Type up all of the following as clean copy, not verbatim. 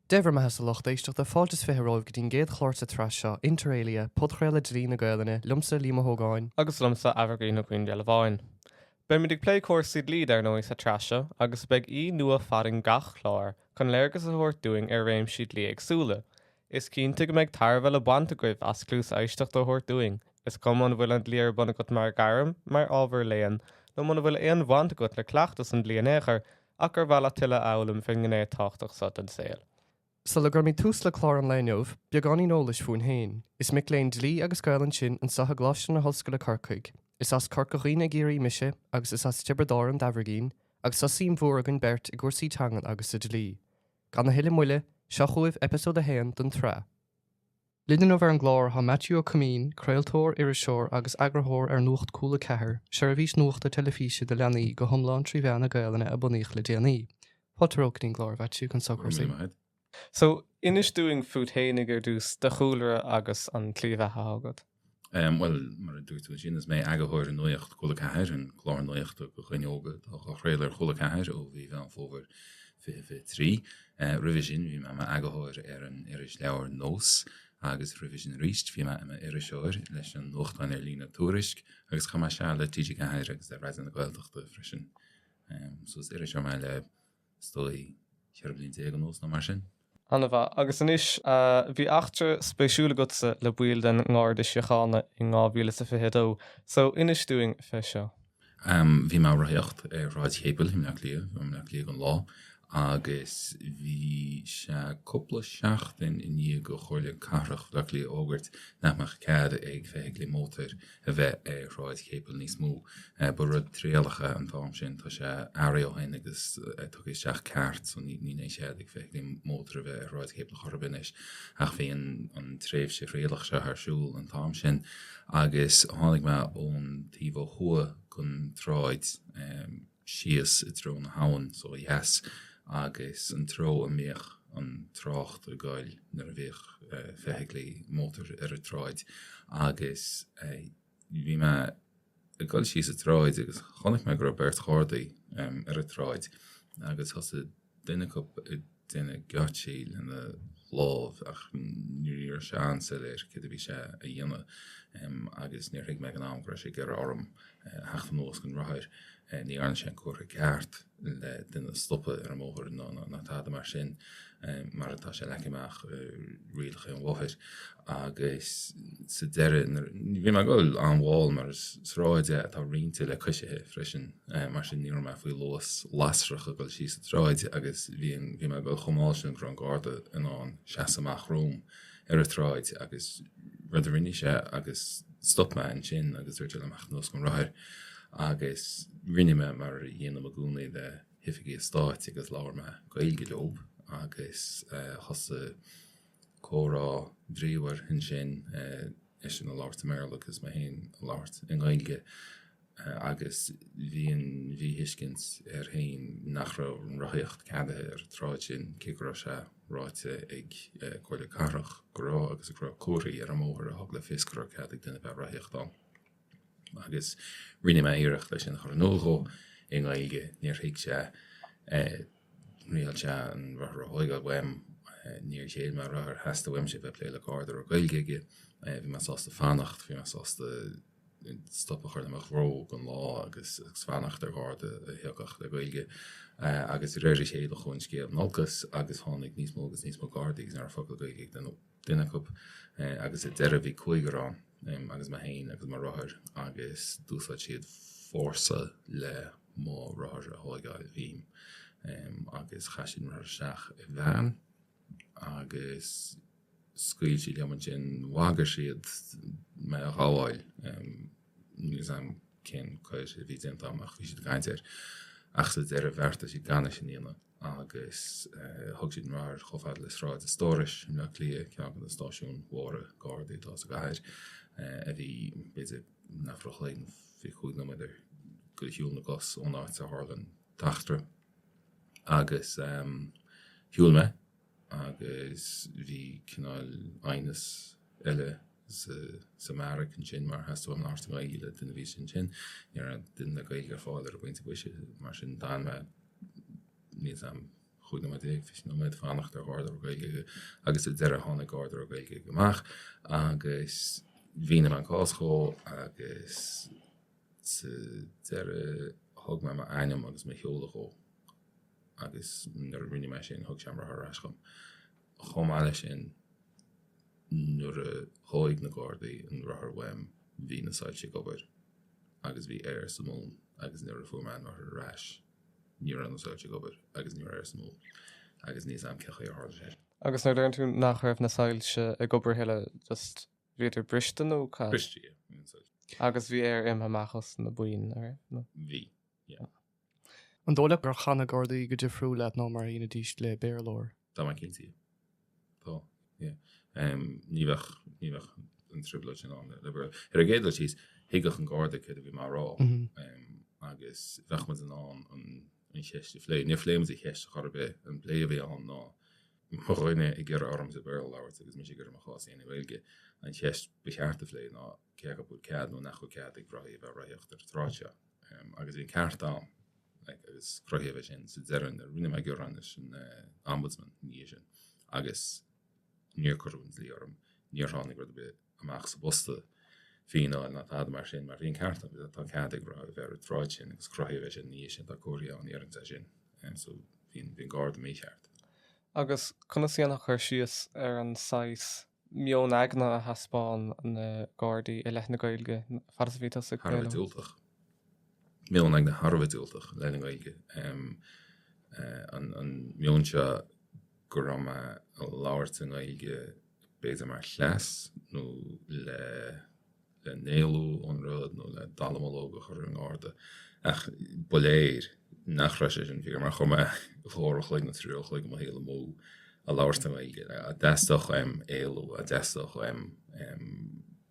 Dé bhur mbeatha-sa lucht éisteachta, fáilte is 20 romhaibh go dtí an gcéad chlár sa tsraith seo, Inter Alia, podchraoladh dlí na Gaelainne, liomsa, Liam Ó hÓgáin. Agus liomsa, Aimhirgín Ó Caoindealbháin. Beimid ag plé cúrsaí dlí, dar ndóigh, sa tsraith seo, agus beidh aoi nua fadainn gach clár chun léargas a thabhairt dúinn ar réimsí dlí éagsúla. Is cinnte go mbeidh tairbhe le baint agaibh as cluas éisteachta a thabhairt dúinn, is cuma an bhfuil an dlí ar bun agat mar ghairm, mar ábhar léinn, nó muna bhfuil aon bhaint agat le cleachtas an dlí in aon chor, ach gur mhaith leat tuilleadh a fhoghlaim faoin ngné tábhachtach seo den saol. Sula gcuirimid tús le clár an lae inniu, beagáinín eolais fúinn féin. Is mic léinn dlí agus Gaelainn sinn anseo i gColáiste na hOllscoile Corcaigh. Is as Corca Dhuibhne i gCiarraí mise agus is as Tiobraid Árann d'Aimhirgín, agus tá suim mhór againn beirt i gcúrsaí teangan agus sa dlí. Gan a thuilleadh moille, seo chugaibh eipeasóid 1 den tsraith. Linn inniu ar an gclár tá Maitiú Ó Coimín, craoltóir, iriseoir agus eagarthóir ar Nuacht Cúla 4, seirbhís nuachta teilifíse do leanaí go hiomlán 3 mheán na Gaelainne a bunaíodh le déanaí. Fáilte romhat go dtí an gclár, a Mhaitiú, conas tá cúrsaí? So, inis dúinn fút fhéinig ar dtús, do chúlra agus an tslí bheatha atá agat. Bhuel, mar a dúirt tú ansin, is mé eagarthóir Nuacht Cúla 4, an clár nuachta do dhaoine óga atá á chraoladh ar Chúla 4 ó mhí Mheán Fómhair 2023. Roimhe sin, bhí mé i m'eagarthóir ar an irisleabhar Nós agus roimhe sin arís, bhí mé i m'iriseoir leis an nuachtán ar líne Tuairisc agus chaith mé seal le TG4 agus le Raidió na Gaeltachta freisin. So is iriseoir mé le, is dóigh, 14 bliain anuas nó mar sin. An-mhaith. Agus anois, bhí eachtra spéisiúil agatsa le baill den nGarda Síochána in 2022, so inis dúinn fé seo. Bhí mé ag rothaíocht ar Shráid Chéipil i mBleá Cliath, bhí mé i mBleá Cliath don lá, agus bhí sé cúpla seachtain i ndiaidh do Chomhairle Cathrach Bhaile Átha Cliath fhógairt nach mbeadh cead ag feithiclí mótair a bheith ar Shráid Chéipil níos mó. Ba rud trialach é an t-am sin, tá sé athraithe ó shin agus tugtha isteach ceart so níl aon chead ag feithiclí mótair a bheith ar Shráid Chéipil chor ar bith anois. Ach bhí an tréimhse thrialach seo ar siúl an t-am sin agus tháinig mé ón taobh ó thuaidh den tsráid síos i dtreo na habhann, so ó dheas, agus an treo a mbíodh an trácht ag goil nuair a bhíodh feithiclí mótair ar an tsráid agus bhí mé ag goil síos an tsráid agus chonaic mé go raibh beirt ghardaí ar an tsráid agus thosaigh duine acu ag déanamh geáitsí lena lámh ach ní raibh sé an-soiléir céard a bhí sé a dhéanamh agus níor thuig mé ag an am go raibh sé ag iarraidh orm theacht anuas den rothar. Ní dhearna sé an comhartha ceart le duine a stopadh ar an mbóthar ná tada mar sin mar atá sé leagtha amach i rialacha an bhóthair agus sa deireadh bhí mé ag dul an-mhall mar is sráid é atá roinnte le coisithe freisin mar sin ní raibh mé faoi luas lasrach ag dul síos an tsráid agus bhí bhí mé ag dul chomh mall sin go raibh an garda in ann seasamh amach romham ar an tsráid agus rud a rinne sé agus stop mé ansin agus dúirt sé liom theacht anuas den rothar agus rinne mé mar a dhéanaim i gcónaí le hoifigigh stáit agus labhair mé Gaeilge leo agus thosaigh comhrá bríomhar ansin, eisean ag labhairt i mBéarla agus mé féin ag labhairt i nGaeilge agus bhí an mhíthuiscint air féin nach raibh an rothaíocht ceadaithe ar an tsráid sin, cé go raibh sé ráite ag Comhairle Cathrach go raibh agus go raibh comharthaí ar an mbóthar a thug le fios go raibh cead ag duine bheith ag rothaíocht ann. Agus rinne mé iarracht é sin a chur in iúl dhó i nGaeilge, níor thuig sé. Thriail sé an rothar a thóigeáil uaim. Níor ghéill mé an rothar. Theastaigh uaimse bheith ag plé le garda a raibh Gaeilge aige. Bhí mé sásta fanacht. Bhí mé sásta stop a chur le mo ghnó don lá agus fanacht ar gharda a thiocfadh le Gaeilge. Agus de réir a chéile chuaigh an scéal in olcas agus tháinig níos mó agus níos mó gardaí agus ní raibh focal Gaeilge ag duine acu. Agus ar deireadh bhí cúigear ann agus mé féin agus mo rothar agus d'úsáid siad fórsa le mo rothar a thóigeáil uaim agus chaith siad an rothar isteach i veain agus scaoil siad liom ansin, bhagair siad mé a ghabháil, níl 'fhios a'm cén coir a bhí déanta a'm ach bhí siad ag caint air ach sa deireadh bheartaigh siad gan é sin a dhéanamh agus thug siad an rothar chomh fada le Sráid an Stórais i mBleá Cliath, ceann de na stáisiúin mhóra Gardaí atá sa gcathair, a bhí b'fhéidir leathuair a chloig nó 25 nóiméad ar shiúl na gcos ón áit a tharla an t-eachtra. Agus shiúil mé agus bhí cineál aighneas eile sa mbeairic ansin mar theastaigh uaim labhairt i nGaeilge le duine a bhí ansin. Ní raibh duine le Gaeilge ar fáil ar an bpointe boise, mar sin d'fhan mé, níl 'fhios a'm. 15 nóiméad, 20 nóiméad fanacht ar Gharda a raibh Gaeilge aige agus sa deireadh tháinig Garda a raibh Gaeilge aige amach agus mhínigh mé an cás dhó agus sa deireadh thug mé m'ainm agus mo sheoladh dhó agus nuair a rinne mé sin thug sé an rothar ar ais dhom. Chomh maith leis sin nuair a thóig na Gardaí an rothar uaim bhí na soilse ag obair agus bhí aer sa mhún agus nuair a fuair mé an rothar ar ais ní raibh na soilse ag obair agus ní raibh aer sa mhún agus níl 'fhios a'm cén chaoi ar tharla sé sin. Agus nuair a deireann tú nach raibh na soilse ag obair a thuilleadh, just bhíodar briste nó cad? Briste, yeah, bhí na soilse. Agus bhí aer imithe amach as na boinn, an raibh? Nó? Bhí, yeah. An dóigh leat gur chaith na Gardaí go difriúil leat ná mar a dhéanfaidís le Béarlóir? Tá mé cinnte, yeah. Tá, yeah. Ní bheadh, ní bheadh an trioblóid sin ann le Béarlóir. Ar an gcéad dul síos, thuigfeadh an Garda céard a bhí mé a rá agus bheadh muid in ann an cheist a phlé. Níor phléigh muid an cheist chor ar bith. An plé a bhí ann ná mo dhuine ag iarraidh ormsa Béarla a labhairt agus mise ag iarraidh mo chás a dhéanamh i nGaeilge. An cheist ba cheart a phlé ná cé acu bhfuil cead nó nach bhfuil cead ag rothaí a bheith ag rothaíocht ar an tsráid seo. Agus bhí an ceart a'm agus cruthaíodh é sin sa deireadh nuair a rinne mé gearán leis an Ombudsman ina dhiaidh sin agus níor cuireadh an dlí orm, níor tháinig rud ar bith amach sa bposta, fíneáil ná tada mar sin mar bhí an ceart a'm, tá cead ag rothaí a bheith ar an tsráid sin agus cruthaíodh é sin ina dhiaidh sin, tá comharthaí ann a deireann é sin. So bhí an Garda mícheart. Agus conas a dhéanfá cur síos ar an saghas meon aigne a thaispeáin na Gardaí i leith na Gaeilge fad is a bhí tusa ag Thar a bheith diúltach. Meon aigne thar a bheith diúltach i leith na Gaeilge. An meon seo go raibh mé ag labhairt i nGaeilge b'fhéidir mar chleas nó le le n-éalú ón rud nó le dallamullóg a chur ar an nGarda. Ach ba léir nach raibh sé sin fíor mar chuir mé dhá uair a chloig nó trí uair a chloig i mo shaol amú ag labhairt i nGaeilge. Dá dteastódh uaim éalú, dá dteastódh uaim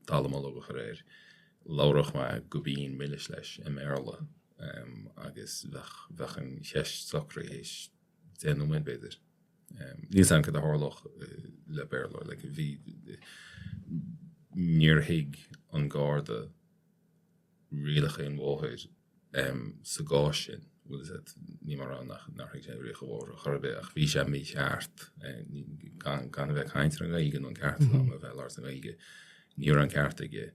dallamullóg a chur air, labhródh mé go binn milis leis i mBéarla agus bheadh an cheist socraithe théis 10 nóiméad b'fhéidir. Níl 's a'm cad a tharlódh le Béarlóir, like bhí, níor thuig an Garda rialacha an bhóthair sa gcás sin, bhfuil 'fhios a'd, níl mé ag rá nach, nár thuig sé rialacha an bhóthair ar chor ar bith ach bhí sé mícheart gan, gan a bheith ag caint ar an nGaeilge nó an ceart agam a bheith ag labhairt i nGaeilge, ní raibh an ceart aige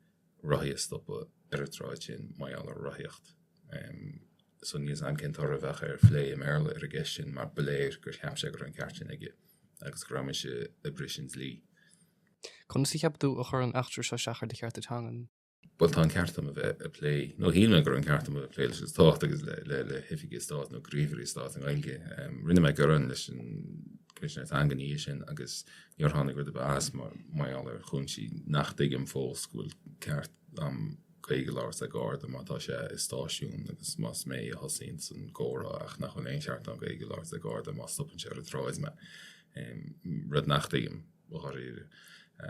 rothaí a stopadh ar an tsráid sin mar gheall ar rothaíocht. So níl 's a'm cén toradh a bheadh ar phlé i mBéarla ar an gceist sin mar ba léir gur cheap sé go raibh an ceart sin aige agus go raibh mise ag bris an dlí. Conas a cheap tú a chuir an eachtra seo isteach ar do chearta teangan? Bhuel tá an ceart agam a bheith ag plé, nó shíl mé go raibh an ceart agam a bheith ag plé leis an Stát agus le hoifigigh stáit nó gníomhairí stáit i nGaeilge. Rinne mé gearán leis an gCoimisinéir Teanga ina dhiaidh sin agus níor tháinig rud ar bith as mar gheall ar chúinsí nach dtuigim fós go bhfuil ceart agam Gaeilge a labhairt le Garda má tá sé i stáisiún agus más mé a thosaíonns an gcomhrá ach nach bhfuil aon cheart agam Gaeilge a labhairt le Garda má stopann sé ar an tsráid mé. Rud nach dtuigim, dháiríre.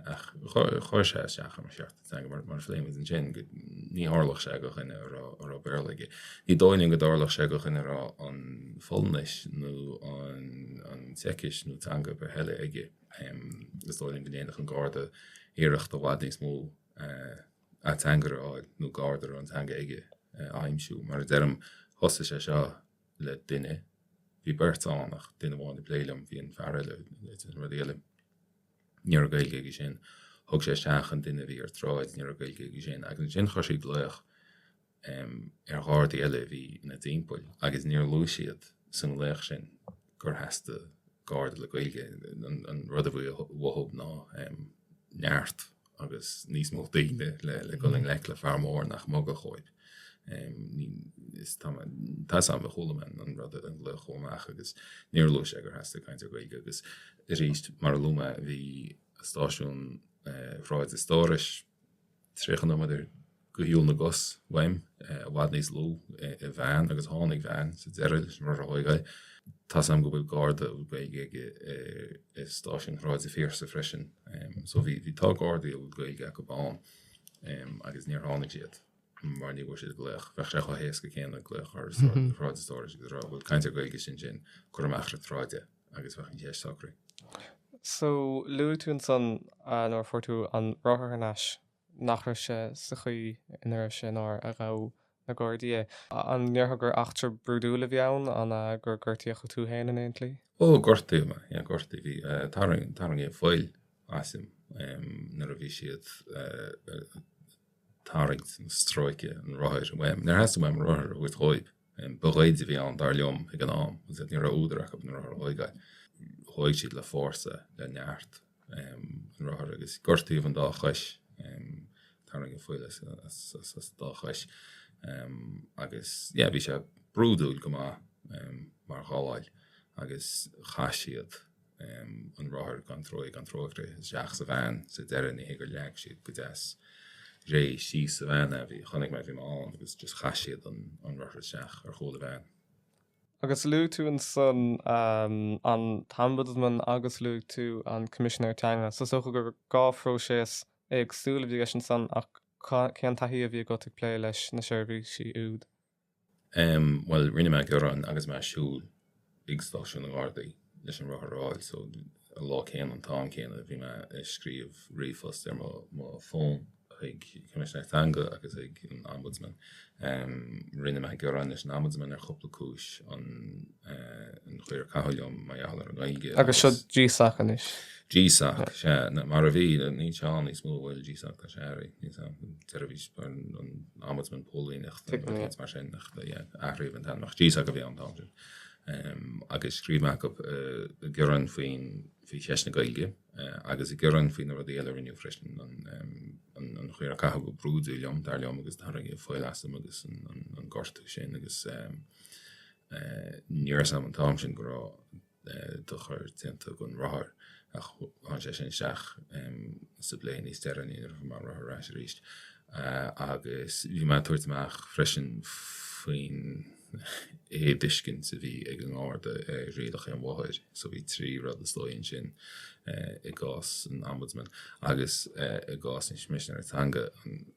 Ach chuir sé isteach ar mo chearta teanga mar mar a phléigh muid ansin go ní tharlódh sé go dhuine a raibh a raibh Béarla aige. Ní dóigh liom go dtarlódh sé go dhuine a raibh an Pholainnis nó an an tSeicis nó teanga ar bith eile aige. Is dóigh liom go ndéanfadh an Garda iarracht i bhfad níos mó ateangaire a fháil nó Garda a raibh an teanga aige a aimsiú. Mar a deirim, thosaigh sé seo le duine, bhí beirt ann ach duine amháin ag plé liom, bhí an fear eile ag déanamh rudaí eile. Ní raibh Gaeilge aige sin. Thug sé isteach an duine a bhí ar tsráid, ní raibh Gaeilge aige sin. Agus ansin chuir siad glaoch ar Ghardaí eile a bhí ina dtimpeall agus níor luaigh siad sa nglaoch sin gur theastaigh Garda le Gaeilge. An rud a bhí uathu ná neart agus níos mó daoine le dul i ngleic le fear mór nach mbogfadh dhóibh. Is tá 'fhios a'm, chuala mé an rud an glaoch chomh amach agus níor luaigh sé gur theastaigh cainteoir Gaeilge agus arís mar a luaigh mé bhí stáisiún Shráid an Stórais 30 nóiméad ar go shiúl na gcos uaim, i bhfad níos lú i veain agus tháinig veain sa deireadh leis an rothar a thógáil. Tá 'fhios a'm go bhfuil garda a bhfuil Gaeilge aige i stáisiún Shráid an Phiarsaigh freisin. So bhí, bhí, tá gardaí a bhfuil Gaeilge acu ann agus níor tháinig siad mar ní bhfuair siad glaoch. Bheadh sé chomh héasca céanna glaoch ar Shráid an Stórais agus a rá bhfuil cainteoir Gaeilge istigh ansin, cuir amach ar an tsráid é agus bheadh an cheist socraithe. So luaigh tú ansan nuair a fuair tú an rothar thar n-ais nach raibh sé sa chaoi ina raibh sé nuair a ghabh na Gardaí é. An ndéarfá gur eachtra brúidiúil a bhí ann, an ea gur gortaíodh tú féin in aon tslí? Ó, gortaíodh mé, yeah, gortaíodh, bhí, tarraing, tarraingeadh fuil asam nuair a bhí siad ag tarraingt na stróice an rothair uaim. Níor theastaigh uaim an rothar a thabhairt dhóibh. Ba ghoid a bhí ann dar liom ag an am, agus ní raibh údar acu an rothar a thóigeáil. Thóig siad le fórsa, le neart an rothar agus gortaíodh an dá chois, tarraingeadh fuil as an dá chois agus yeah bhí sé brúidiúil go maith mar ghabháil agus chaith siad an rothar gan truaí gan trócaire isteach sa veain sa deireadh, ní hé gur leag siad go deas réidh síos sa veain é, bhí, chonaic mé, bhí mé ann agus just chaith siad an an rothar isteach ar chúl an veain. Agus luaigh tú ansan an tOmbudsman agus luaigh tú an Coimisinéir Teanga, so is dócha gur 2 phróiseas éagsúil a bhí i gceist ansan ach cén taithí a bhí agat ag plé leis na seirbhísí úd? Em, bhuel, rinne mé gearán agus mé ag siúl ag stáisiún na nGardaí leis an rothar a fháil, so an lá céanna, an t-am céanna, bhí mé ag scríobh ríomhphost ar mo, mo fón chuig Coimisinéir Teanga agus chuig an Ombudsman. Em, rinne mé gearán leis an Ombudsman ar chúpla cúis, an, eh, an chaoi ar caitheadh liom mar gheall ar an nGaeilge Agus seo GSOC anois. GSOC, sea, mar a bhí, níl sé ann níos mó, bhuel, GSOC tá sé athraithe, níl sé ann, seirbhís an Ombudsman Póilíneachta nó rud mar sin, ach yeah, athraíodh an t-ainm, ach GSOC a bhí ann an t-am sin. Agus scríobh mé chucu gearán faoin, faoi cheist na Gaeilge agus gearán faoi na rudaí eile a rinneadh freisin, an chaoi ar caitheadh go brúidiúil liom, dar liom, agus tarraingeadh fuil asam agus an gortú sin agus ní raibh a fhios agam an t-am sin go raibh dochar déanta don rothar ach tháinig sé sin isteach sa bplé níos deireanaí nuair a fuair mé an rothar ar ais arís. Agus bhí mé ag tabhairt amach freisin faoin éadtuiscint a bhí ag an nGarda ar rialacha an bhóthair, so bhí 3 rud is dóigh ansin i gcás an Ombudsman agus i gcás an Choimisinéara Teanga,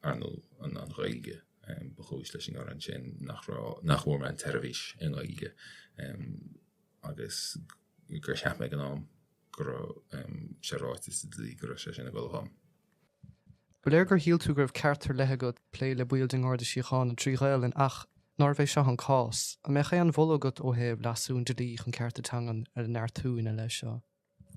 ar ndóigh, an Ghaeilge ba chúis leis an ngearán sin nach raibh, nach bhfuair mé an tseirbhís i nGaeilge. agus gur cheap mé ag an am go raibh sé ráite sa dlí go raibh sé sin ag dul dhom. Ba léir gur shíl tú go raibh ceart ar leith agat plé le baill den nGarda Síochána trí Ghaelainn ach nárbh é seo an cás. An mbeadh aon mholadh agat ó thaobh leasú an dlí chun cearta teangan a neartú ina leith seo?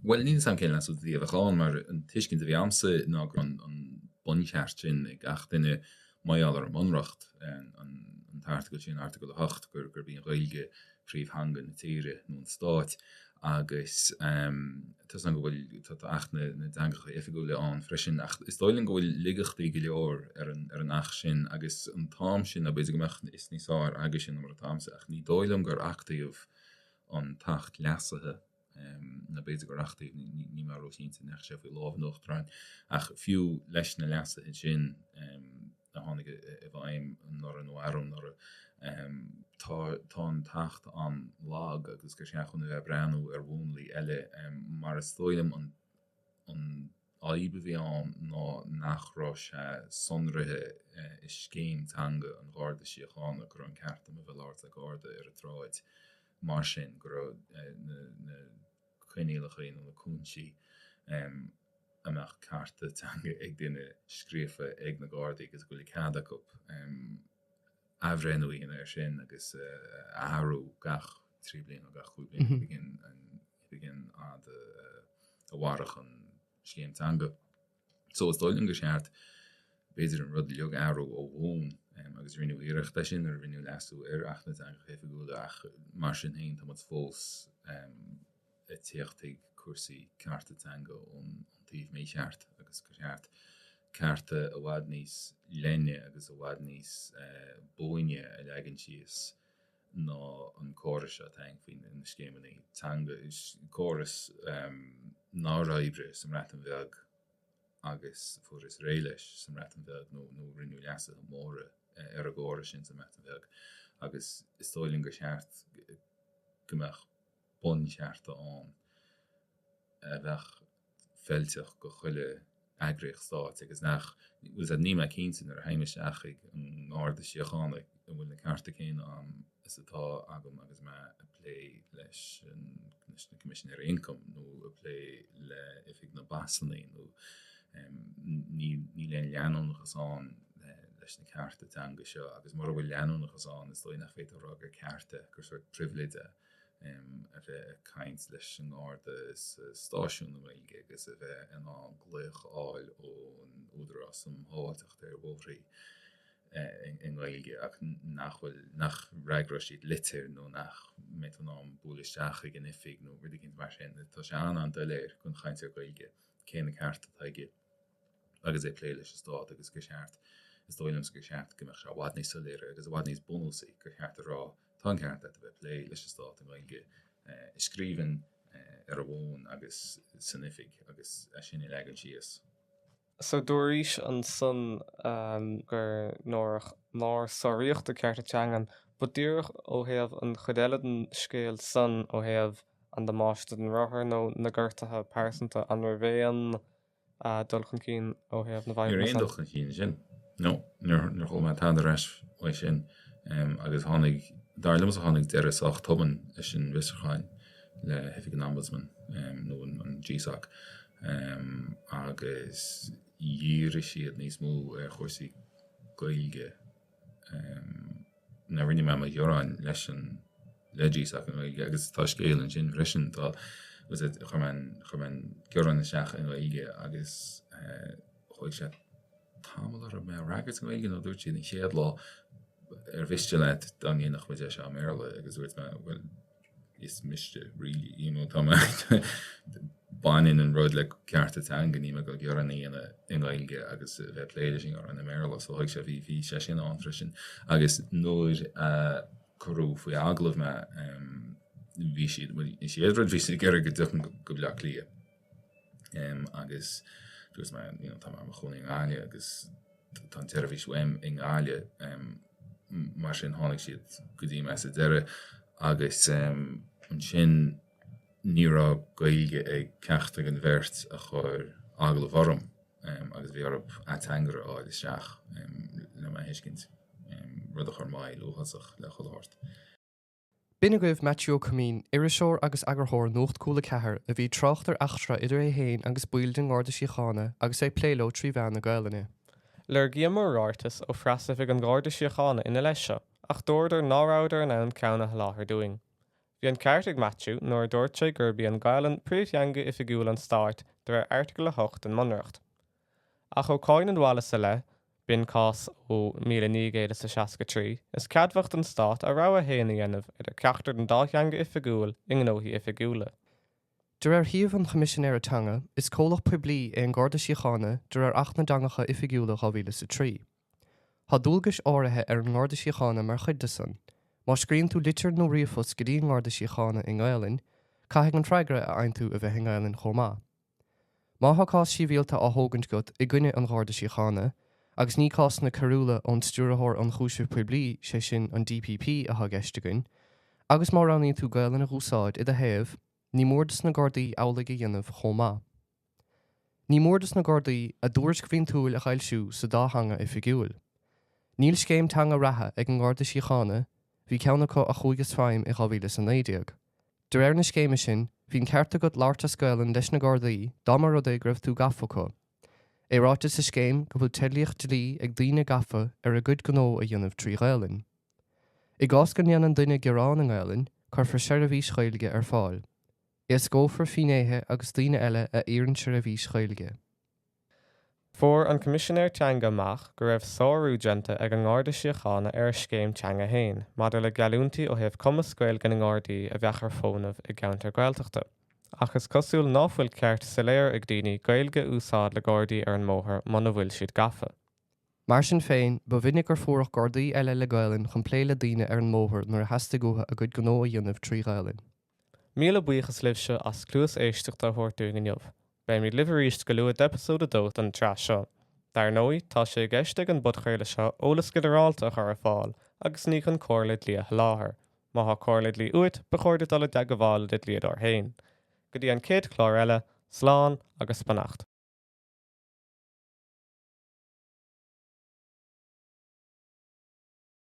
Bhuel, níl 'fhios a'm cén leasú dlí a bheadh ann, mar an tuiscint a bhí a'msa ná go raibh an buncheart sin ag gach duine mar gheall ar an mBunreacht, an t-airteagal sin, Airteagal 8, gurb í an Ghaeilge príomhtheanga na tíre nó an stáit agus tá 'fhios a'm go bhfuil, tá Acht na dTeangacha Oifigiúla ann freisin ach is dóigh liom go bhfuil laigeachtaí go leor ar an ar an Acht sin agus an t-am sin, nó b'fhéidir go mbeadh fhios níos fearr agaibhse ná mar atá a'msa ach ní dóigh liom gur achtaíodh an tAcht leasaithe nó b'fhéidir gur achtaíodh, níl mé róchinnte, ní ndeachaigh sé faoi lámh an Uachtaráin, ach fiú leis na leasuithe sin a tháinig i bhfeidhm anuraidh nó arú anuraidh, tá tá an tAcht an-lag agus gur cheart dúinn a bheith ag breathnú ar mhúnlaí eile mar is dóigh liom an an fhadhb a bhí ann ná nach raibh sé sonraithe i scéim teanga an Gharda Síochána go raibh an ceart agam a bheith ag labhairt le Garda ar an tsráid mar sin go raibh na coinníollacha nó na cúinsí a mbeadh cearta teanga ag duine scríofa ag na Gardaí agus go bhfuil cead acu athbhreithniú a dhéanamh air sin agus a athrú gach 3 bliana nó gach 5 bliana cibé cén fhad a mhairfeadh an scéim teanga. So is dóigh liom gur cheart b'fhéidir an rud uilig a athrú ó bhun agus rinneadh iarracht é sin nuair a rinneadh leasú ar Acht na dTeangacha Oifigiúla ach mar sin féin tá muid fós ag teacht chuig cúrsaí cearta teanga ón taobh mícheart agus gur cheart cearta i bhfad níos leithne agus i bhfad níos buaine a leagan síos ná an córas seo atá againn faoi na scéimeanna teanga. Is córas nár oibrigh sa mBreatain Bheag agus fuarthas réidh leis sa mBreatain Bheag nó nó rinneadh leasuithe móra ar an gcóras sin sa mBreatain Bheag agus is dóigh liom gur cheart go mbeadh bunchearta ann a bheadh feilteach go chuile eagraíocht stáit agus nach, bhfuil fhios a'd, níl mé cinnte nuair a théim isteach chuig an nGarda Síochána an bhfuil na cearta céanna a'm is atá agam agus mé ag plé leis an, leis na Coimisinéirí Ioncaim nó ag plé le Oifig na bPasanna nó níl, níl aon leanúnachas ann leis na cearta teanga seo agus mura bhfuil leanúnachas ann is dóigh nach féidir a rá gur ceart é, gur sórt pribhléid é. A bheith ag caint leis an nGarda sa stáisiún i nGaeilge agus a bheith in ann glaoch a fháil ón Údarás um Shábháilteacht ar Bhóithre i nGaeilge ach nach bhfuil, nach bhfreagróidh siad litir nó nach mbeidh tú in ann bualadh isteach ag an oifig nó rud éicint mar sin. Tá sé an-an-doiléir don chainteoir Gaeilge cé na cearta atá aige agus é ag plé leis an stát agus gur cheart, is dóigh liomsa gur cheart go mbeadh sé i bhfad níos soiléire agus i bhfad níos bunúsaí gur cheart a rá tá an ceart agat a bheith ag plé leis an stát i nGaeilge i scríbhinn, ar an bhfón agus san oifig agus é sin a leagan síos. So dúraís ansan gur nár nár sáraíodh do chearta teangan, but díreach ó thaobh an chuid eile den scéal san, ó thaobh an damáiste don rothar nó na gortuithe pearsanta, an raibh aon dul chun cinn ó thaobh na Ní raibh aon dul chun cinn ansin. No, níor chuala mé tada ar ais uaidh sin. Agus tháinig, dar liomsa tháinig deireadh sách tobann leis an bhfiosrúchán le hOifig an Ombudsman nó an GSOC agus dhírigh siad níos mó ar chúrsaí Gaeilge. Nuair a rinne mé mo ghearán leis an le GSOC i nGaeilge agus tá scéal ansin freisin tá chuir mé an chuir mé an gearán isteach i nGaeilge agus thóg sé tamall orthu mé a fhreagairt i nGaeilge nó dúirt siad an chéad lá ar mhiste leat dá ndéanfadh muid é seo i mBéarla agus dúirt mé bhuel is miste really you know tá mé baineann an rud le cearta teanga níl mé ag dul gearán a dhéanamh i nGaeilge agus a bheith ag plé leis an ngearán i mBéarla so thóg sé bhí bhí sé sin ann freisin agus nuair a cuireadh faoi agallamh mé bhí siad bhuel an chéad rud bhí siad ag iarraidh go dtiocfainn go Baile Átha Cliath agus dúirt mé you know tá mé i mo chónaí i nGaillimh agus tá an tseirbhís uaim i nGaillimh mar sin tháinig siad go dtí mé sa deireadh agus ansin ní raibh Gaeilge ag ceachtar den bheirt a chuir agallamh orm agus bhí orthu ateangaire a fháil isteach le mé a thuiscint, rud a chuir moill uafásach le chuile shórt. B'in agaibh Maitiú Ó Coimín, iriseoir agus eagarthóir Nuacht Cúla 4, a bhí ag trácht ar eachtra idir é féin agus baill den nGarda Síochána agus é ag plé leo trí mheán na Gaelainne. Lorgaíomar ráiteas ó phreasoifig an Gharda Síochána ina leith seo ach dúradar ná rabhadar in ann ceann a sholáthar dúinn. Bhí an ceart ag Maitiú nuair a dúirt sé gurb í an Ghaelainn príomhtheanga oifigiúil an stáit de réir Airteagal 8 den mBunreacht. Ach ó Coyne and Wallace i leith, b'in cás ó 1963, is ceadmhach don stát a rogha fhéin a dhéanamh idir ceachtar den dá theanga oifigiúil i ngnóthaí oifigiúla. De réir shuíomh an Choimisinéara Teanga, is comhlacht poiblí é an Garda Síochána de réir Acht na dTeangacha Oifigiúla 2003. Tá dualgais áirithe ar an nGarda Síochána mar chuid de san. Má scríonn tú litir nó ríomhphost go dtí an nGarda Síochána i nGaelainn, caithfidh an freagra a fhaigheann tú a bheith i nGaelainn chomh maith. Má thá cás sibhialta á thógaint agat i gcoinne an Gharda Síochána, agus ní cásanna coiriúla ón Stiúrthóir Ionchúiseamh Poiblí, sé sin, an DPP, athá i gceist againn, agus má roghnaíonn tú Gaelainn a dh'úsáid i do thaobh, ní mór dos na Gardaí amhlaidh a dhéanamh chomh maith. Ní mór dos na Gardaí a dtuairisc bhliantúil a fhoilsiú sa dá theanga oifigiúil. Níl scéim teanga reatha ag an nGarda Síochána, bhí ceann acu a chuaigh as feidhm i 2019. De réir na scéime sin, bhí an ceart agat labhairt as Gaelainn leis na Gardaí dá mba rud é go raibh tú gafa acu. É ráite sa scéim go bhfuil teidlíocht dlí ag daoine gafa ar a gcuid gnó a dhéanamh trí Ghaelainn. I gcás go ndéanann duine gearán i nGaelainn, cuirfear seirbhís Ghaeilge ar fáil. Éascófar finnéithe agus daoine eile a iarrann seirbhís Ghaeilge. Fuair an Coimisinéir Teanga amach go raibh sárú déanta ag an nGarda Síochána ar a scéim teanga féin maidir le geallúintí ó thaobh cumas Gaeilge na nGardaí a bheadh ar fónamh i gceantair Ghaeltachta. Ach is cosúil ná fuil ceart soiléir ag daoine Gaeilge a úsáid le Gardaí ar an mbóthar muna bhfuil siad gafa. Mar sin féin, ba mhinic gur fuaireadh Gardaí eile le Gaelainn chun plé le daoine ar an mbóthar nuair a theastaigh uathu a gcuid gnó a dhéanamh trí Ghaelainn. Míle buíochas libhse as cluas éisteachta a thabhairt dúinn inniu. Beimid libh arís go luath d'eipeasóid 2 den tsraith seo. Dar ndóigh, tá sé i gceist ag an bpodchraoladh seo eolas ginearálta a chur ar fáil agus ní chun comhairle dlí a sholáthar. Má thá comhairle dlí uait, ba chóir duit dul i dteagmháil le do dhlíodóir féin. Go dtí an chéad chlár eile, slán agus beannacht.